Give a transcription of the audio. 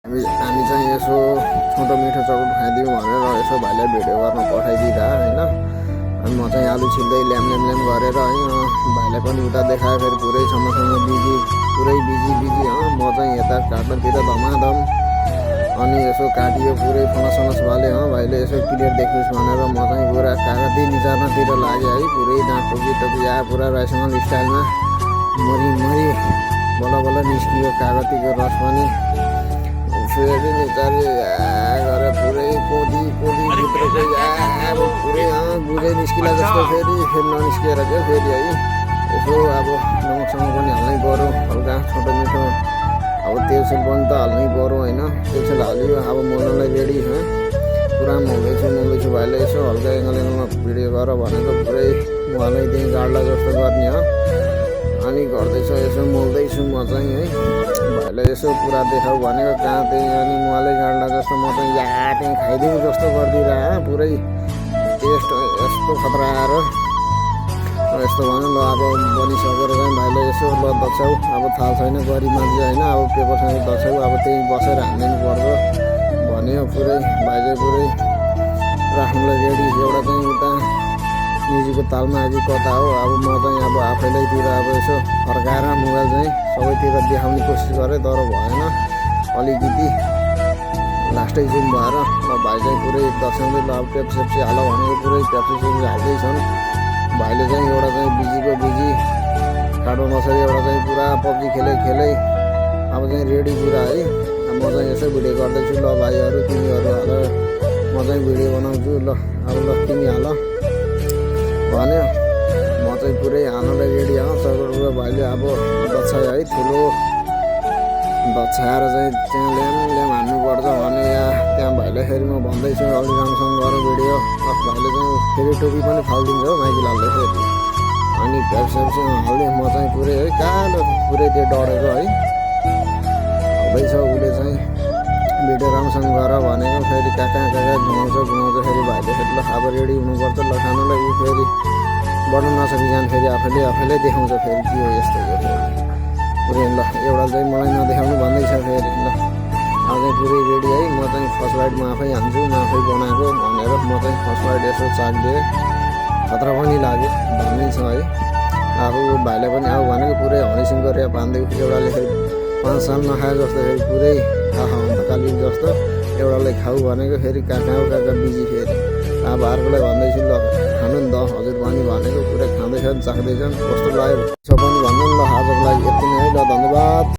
हामी चाहिँ यसो छोटो मिठो चकलेट खाइदिउँ भनेर यसो भाइलाई भिडियो गर्न पठाइदिँदा होइन। अनि म चाहिँ आलु छिल्दै ल्याम गरेर है भाइलाई पनि उता देखायो। फेरि पुरै सँग बिजी पुरै बिजी म चाहिँ यता काट्नतिर धमाधम। अनि यसो काटियो पुरै फनस भाले भाइले यसो क्लियर देखोस् भनेर म चाहिँ पुरा कागती निचार्नतिर लागेँ है। पुरै दाँत टोकी पुरा राइसँग स्टाइलमा मरि बल्ल निस्कियो कागतीको रस पनि। फेरि निचार्यो गरेर पुरै कोदी भित्रको अब पुरै बुझै निस्किला जस्तो फेरि ननिस्किएर क्या फेरि है। यसो अब नमकसँग पनि हाल्नै पऱ्यो हल्का छोटो मिठो। अब तेलसेल पनि त हाल्नै पऱ्यो होइन। तेलसेल हाल्यो अब मोल्नलाई रेडी पुरा मोल्दैछु भाइले यसो हल्का एङ्गलमा भिडियो गर भनेको पुरै उहाँलाई त्यहीँ गाड्ला जस्तो गर्ने अनि गर्दैछ यसो मोल्दैछु म चाहिँ है। भाइलाई यसो पुरा देखाउ भनेको कहाँ त्यही अनि उहाँले गाड्ला जस्तो म चाहिँ त्यहीँ खाइदिउँ जस्तो गरिदिएर पुरै टेस्ट यस्तो खतरा आएर यस्तो भन्यो। ल अब बनिसकेर चाहिँ भाइले यसो ल दछ्याउ अब थाहा छैन गरी मान्छे होइन। अब पेपरसँग दछ्याउ अब त्यहीँ बसेर हान्दिनु पर्छ भन्यो। पुरै भाइले पुरै राख्नुलाई रेडी। एउटा चाहिँ उता म्युजिकको तालमा अझै कता हो। अब म चाहिँ अब आफैलाईतिर अब यसो फर्काएर मोबाइल चाहिँ सबैतिर देखाउने कोसिस गरेँ तर भएन। अलिकति लास्टै जुम भएर ल भाइ चाहिँ पुरै दछ्याउँदै ल अब पेप्सी हाल भनेको पुरै पेप्सी हाल्दैछन्। भाइले चाहिँ एउटा चाहिँ बिजी काट्नु नसरी एउटा चाहिँ पुरा पब्जी खेलै अब चाहिँ रेडी पुरा है। म चाहिँ यसो भिडियो गर्दैछु ल भाइहरू तिमीहरू हाल म चाहिँ भिडियो बनाउँछु ल अब ल तिमी हाल भन्यो। म चाहिँ पुरै हाल्नलाई रेडी चकलेट भाइले अब दछ्यायो है। ठुलो दछ्याएर चाहिँ त्यहाँ ल्याम हान्नुपर्छ भने त्यहाँ भाइलाई फेरि म भन्दैछु अलि राम्रोसँग गर भिडियो। भाइले चाहिँ फेरि टोपी पनि फालिदिन्छ हो माइकी लालले फेरि। अनि पेप्सी हाल्दै म चाहिँ पुरै है कालो पुरै त्यो डढेको है हुँदैछ। उसले चाहिँ भिडियो राम्रोसँग गर भनेको फेरि कहाँ घुमाउँछ फेरि भाइले फेरि ल अब रेडी हुनुपर्छ ल खानालाई। ऊ फेरि बढ्नु नसकिजान फेरि आफैले देखाउँछ फेरि के हो यस्तो हो फेरि पुरै ल एउटा चाहिँ मलाई नदेखाउनु भन्दैछ फेरि ल अब चाहिँ पुरै रेडी है। म चाहिँ फर्स्ट बाइट म आफै हान्छु म आफै बनाएको भनेर म चाहिँ फर्स्ट बाइट यसो चाखिदिएँ। खतरा पनि लाग्यो दामी छ है। अब भाइलाई पनि अब भनेको पुरै हरिसिङ गरेर बाँध्दै एउटाले फेरि 5 साल नखाए जस्तो फेरि पुरै अन्धकालीन जस्तो एउटालाई खाऊ भनेको फेरि कहाँ बिजी फेरि। अब अर्कोलाई भन्दैछु ल खानु नि त हजुर पनि भनेको पुरै खाँदैछन् चाख्दैछन् कस्तो लाग्यो छ पनि भन्नु नि ल। आजको लागि यति नै है ल धन्यवाद।